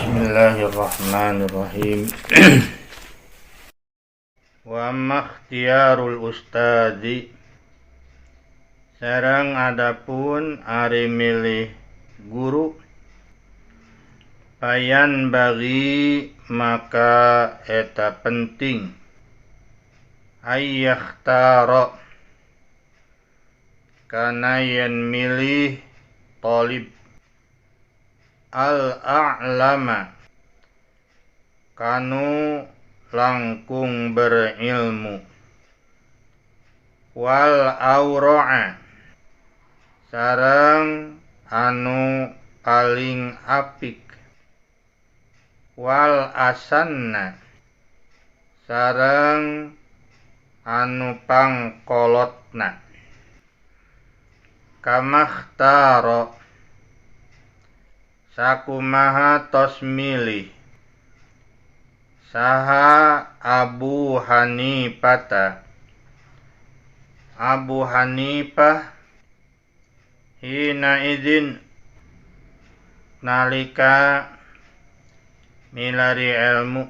Bismillahirrahmanirrahim. Wa makhtiyarul ustadi, sareng adapun ari milih guru, payan bagi maka eta penting ayyakhtara kana yen milih talib al-a'lama kanu langkung berilmu, wal aura'a sareng anu paling apik, wal asanna sareng anu pangkolotna. Kamakhtara sakumaha tos milih saha Abu Hanifata, Abu Hanifah hina izin nalika milari ilmu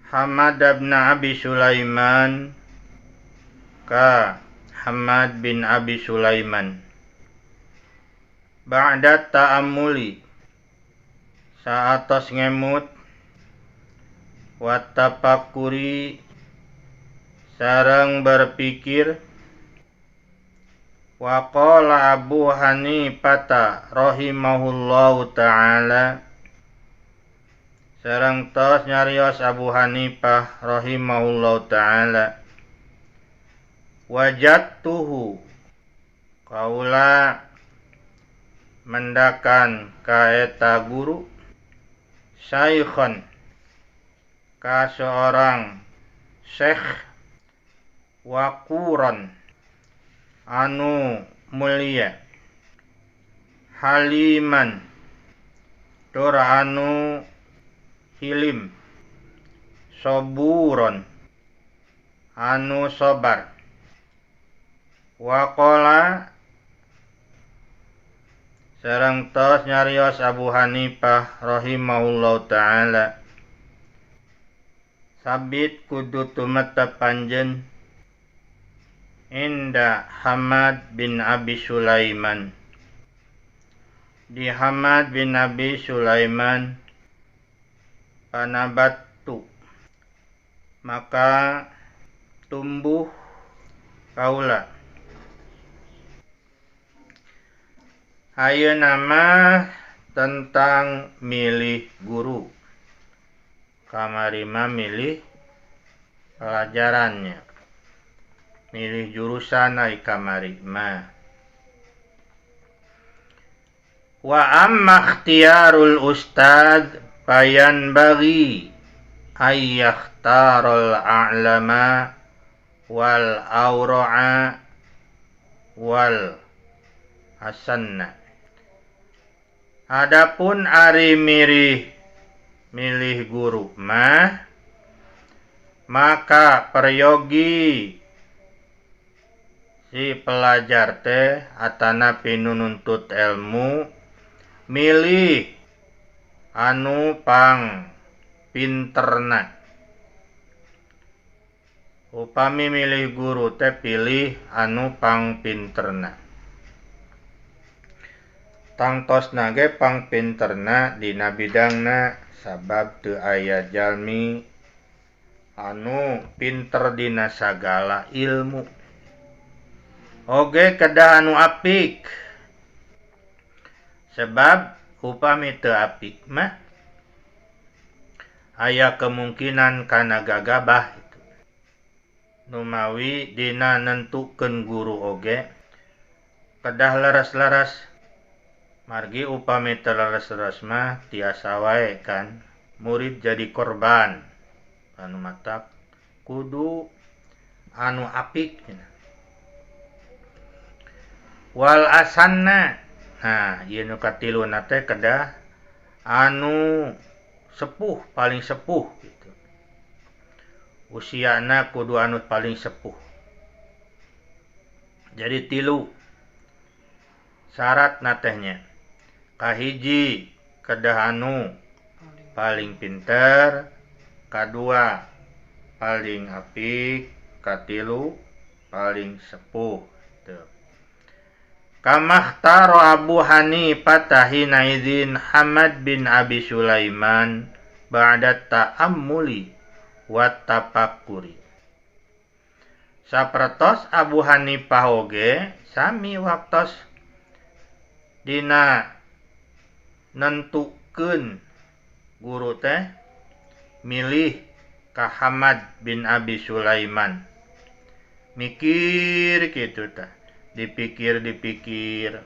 Hamad bin Abi Sulaiman ka Hamad bin Abi Sulaiman ba'da ta'ammuli saatos ngemut wa tafakkuri sareng berpikir. Wa qala Abu Hanifata rahimahullahu ta'ala, sareng tos nyarios Abu Hanifah rahimahullahu ta'ala, wajadtuhu kaula mendakan ka eta guru syaikhan ka seorang syekh waquran anu mulia, haliman tur anu hilim, soburon anu sobar. Waqala sareng tos nyarios Abu Hanifah rahimahullahu ta'ala, sabit kudu tumetep panjen inda Hamad bin Abi Sulaiman, di Hamad bin Abi Sulaiman panabattu maka tumbuh kaula. Ayeuna mah tentang milih guru. Kamari mah milih pelajarannya, milih jurusan ai kamari mah. Wa amma ikhtiyarul ustad payan bagi ayyakhtarul a'lama wal aura'a wal hasanna. Adapun ari milih guru mah maka peryogi si pelajar teh atanapi nununtut ilmu milih anu pang pinterna. Upami milih guru teh pilih anu pang pinterna. Tangtosna ge pang pinterna dina bidangna, sabab teu aya jalmi anu pinter dina sagala ilmu. Oge kedah anu apik, sebab upami teu apik mah aya kemungkinan kana gagabah. Numawi dina nentukeun guru oge kedah leres-leres, margi upami teu leres-leres mah tiasa wae kan murid jadi korban. Anu matak kudu anu apik. Wal asanna, nah ieu nu katiluna teh kedah anu sepuh, paling sepuh gitu. Usiana kudu anu paling sepuh. Jadi tilu syarat natehnya. Kahiji Kedah anu paling pinter, kadua paling apik, katilu paling sepuh. Tuh. Kamakhtaro Abu Hanifah hina idzin Hamad bin Abi Sulaiman ba'da ta'ammuli wa tafakkuri. Sapertos Abu Hanifah oge sami waktos dina nentukeun guru teh milih ka Hamad bin Abi Sulaiman. Mikir kitu tah, dipikir-dipikir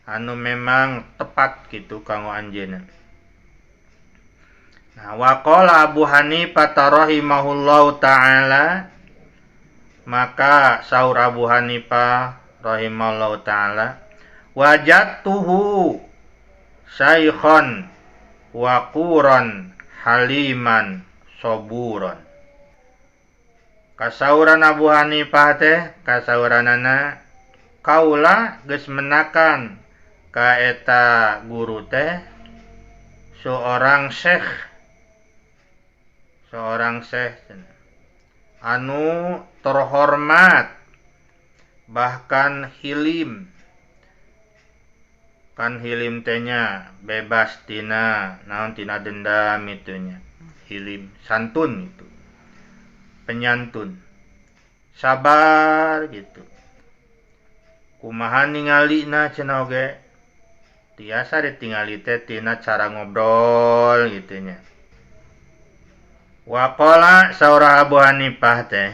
anu memang tepat gitu kanggo anjeunna. Nah, waqala Abu Hanifah rahimahullahu taala, maka saur Abu Hanifah rahimahullahu taala, wajadtuhu syaikhan waquran haliman soburon. Kasauran Abu Hanifah teh kasauranana kaula geus menakan ka eta guru teh seorang syekh, seorang syekh anu terhormat bahkan hilim. Kan hilim teh nya bebas tina naon, tina dendam itunya. Hilim santun itu, penyantun, sabar gitu. Kumaha ningalina cenah oge tiasa ditingali teh tina cara ngobrol gitu nya. Waqala saurah Abu Hanifah teh,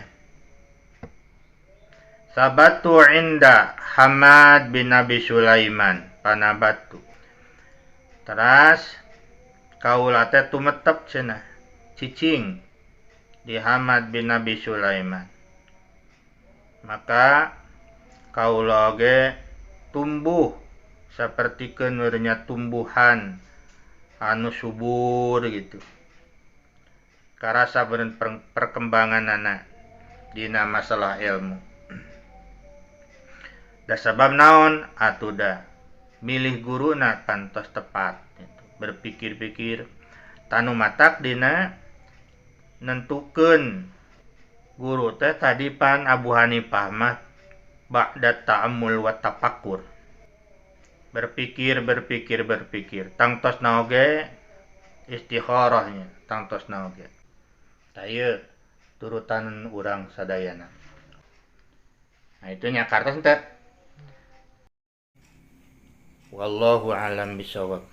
sabatu inda Hamad bin Abi Sulaiman panabatu. Teras kaula teh tumetep cenah cicing di Hamad bin Abi Sulaiman. Maka kaula oge tumbuh sapertikeun nya tumbuhan anu subur gitu. Karasa perkembanganana dina masalah ilmu. Da sabab naon atuh da milih guruna pantos tepat gitu. Berpikir-pikir tanu matak dina nentukeun guru teh tadi pan Abu Hanifah mah ba'da ta'ammul wa tafakkur. Berpikir, berpikir, berpikir. Tangtos oge istikharahnya, tangtos oge. Tah ieu turutan urang sadayana. Nah, itu nya kartos teh. Wallahu alam bisawab.